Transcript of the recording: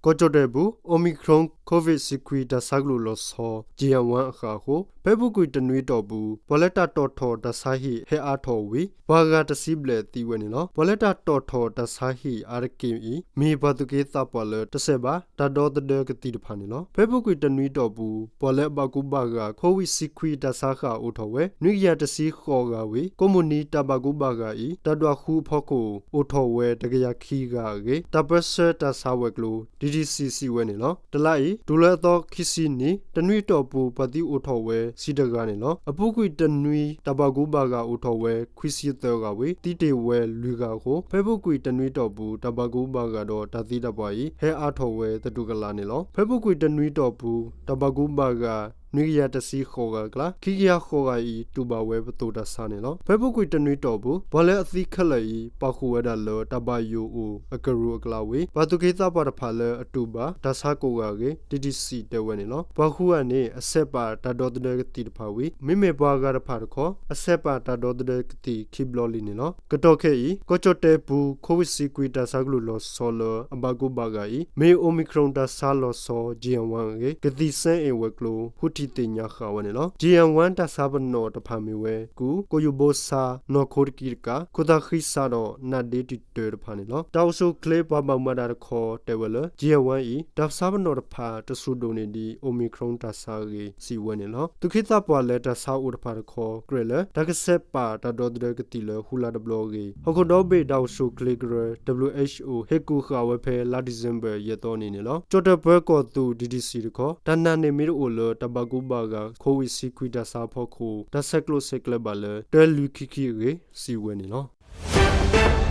ကီၢ်ကၠီၣ်တဲၣ်ပူၤ Omicron COVID တဆံခွံတၢ်ဆါကလုာ်လီၤဆီ J N one အဃၢ်အဃိ ဖဲအပူၤကွံာ်တနွံအတီၢ်ပူၤ ပှၤလၢတၢ်တီၣ်ထီၣ်တၢ်ဆါဟံၣ်ဟဲအါထီၣ်ဝံၤ ပှၤဂၤတဆံဘျဲၣ်သံဝဲန့ၣ်လီၤ. ပှၤလၢတၢ်တီၣ်ထီၣ်တၢ်ဆါဟံၣ်အါတက့ၢ်အံၤ မ့ၢ်ပှၤသူၣ်က့သးပှၢ်လၢတဆဲးဘၣ် တၢ်ဒီသဒၢကသံၣ်တဖၣ်န့ၣ်လီၤ. ဖဲအပူၤကွံာ်တနွံအတီၢ်ပူၤ ပှၤလၢအဘၣ်ကူဘၣ်ဂာ် COVID တဆံခွံတၢ်ဆါဃၢ်အိၣ်ထီၣ်ဝဲ နွံကယၤတဆံဃိးဂၤဝံၤ ကိးမုၢ်နံၤတၢ်ဘၣ်ကူဘၣ်ဂာ်အံၤ တၢ်ဒွးဃုအဖီခိၣ် အိၣ်ထီၣ်ဝဲတကယၤခံဂၤအဂ့ၢ် တၢ်ပၢဆှၢတၢ်ဆါဝဲၤကျိၤ D T C စံးဝဲန့ၣ်လီၤ. တလါအံၤ တုၤလၢအသီခံဆံနံၤ တနွံအတီၢ်ပူၤ ပှၤသံအိၣ်ထီၣ်ဝဲ ဆံတဂၤန့ၣ်လီၤ. အပူၤကွံာ်တနွံ တၢ်ဘၣ်ကူဘၣ်ဂာ်အိၣ်ထီၣ်ဝဲ ခွံဆံသၢဂၤဝံၤ သံတ့ၢ်ဝဲလွံၢ်ဂၤအဃိ ဖဲအပူၤကွံာ်တနွံအတီၢ်ပူၤ တၢ်ဘၣ်ကူဘၣ်ဂာ်ဒီးတၢ်သံတၢ်ပှၢ်အံၤ ဟဲအါထီၣ်ဝဲသတူၢ်ကလာ်န့ၣ်လီၤ. ဖဲအပူၤကွံာ်တနွံအတီၢ်ပူၤ တၢ်ဘၣ်ကူဘၣ်ဂာ် နွံကယၤတဆံဃိးဂၤအကျါ ခံကယၤဃိးဂၤအံၤ တူၢ်ဘၣ်ဝဲပသိးတၢ်ဆါန့ၣ်လီၤ. ဖဲအပူၤကွံာ်တနွံအတီၢ်ပူၤ ပှၤလၢအသံခဲလၢာ်အံၤ ပာ်ဃုာ်ဝဲဒၣ်လၢတၢ်ဘၣ်ယိၣ်အိၣ်အကရူၢ်အကျါဝံၤ ပှၤသူၣ်က့သးပှၢ်တဖၣ်လၢအတူၢ်ဘၣ်တၢ်ဆါကိးဂၤအဂ့ၢ် D T C တဲဝဲန့ၣ်လီၤ. ပှၤဃုဂၤန့ၣ် အဆဲးပာ်တၢ်ဒီသဒၢကသံၣ်တဖၣ်ဝံၤ မ့မ့ၢ်ပှၤဂၤတဖၣ်တခီ အဆဲးပာ်တၢ်ဒီသဒၢကသံၣ်ခံဘျီလံန့ၣ်လီၤ. ကတီၢ်ခဲအံၤ ကီၢ်ကၠီၣ်တဲၣ်ပူၤ COVID တဆံခွံတၢ်ဆါကလုာ်လီၤဆီလၢအဘၣ်ကူဘၣ်ဂာ်အံၤ မ့ၢ် Omicron တၢ်ဆါလီၤဆီ J N one အဂ့ၢ် ကသံၣ်စဲအ့ၣ်ဝဲၤကျိၤ ဟူထံသ့ၣ်ညါဃာ်ဝဲန့ၣ်လီၤ. J N one တၢ်ဆါပနီၣ်တဖၣ်မ့ၢ်ဝဲ ကူး, ကိယိၤဘိဆါ, နီၢ်ခိတကံတကး, ခိၣ်သၣ်ဃံဆါဒီး နါဒ့တံာ်တၢတဖၣ်န့ၣ်လီၤ. တၢ်အိၣ်ဆူၣ်အိၣ်ချ့ပှၤဘၣ်မူဘၣ်ဒါတခီတဲဝဲလၢ J N one အံၤ တၢ်ဆါပနီၣ်တဖၣ် တဆူၣ်ဒိၣ်န့ၢ်ဒံး Omicron တၢ်ဆါအဂ့ၢ် စံးဝဲန့ၣ်လီၤ. သူၣ်က့သးပှၢ်လၢတၢ်ဆါအိၣ်တဖၣ်တခီ ကြၢးလၢ တၢ်ကဆဲးပာ်တၢ်ဒီသဒၢကသံၣ်လၢဃုလါတဘျီအဂ့ၢ် ဟီၣ်ခိၣ်ဒီဘ့ၣ်တၢ်အိၣ်ဆူၣ်အိၣ်ချ့ကရၢ W H O ဟ့ၣ်ကူၣ်ဃာ်ဝဲဖဲလါဒံၣ်စ့ဘၢၣ် ယဲၢ်သီနံၤန့ၣ်လီၤ. ကၠီၣ်တဲၣ်ပၢကီၢ်သူး D T C တခီ တၢ်နာ်န့ၣ်မ့ၢ်တအိၣ်လၢတၢ်ဘၣ်ကူဘၣ်ဂာ် COVID တဆံခွံတၢ်ဆါအဖီခိၣ် တၢ်ဆဲးကျိးဆဲးကျၢဘၣ်လၢ တၢလွံၢ်ခံခံအဂ့ၢ် စံးဝဲန့ၣ်လီၤ.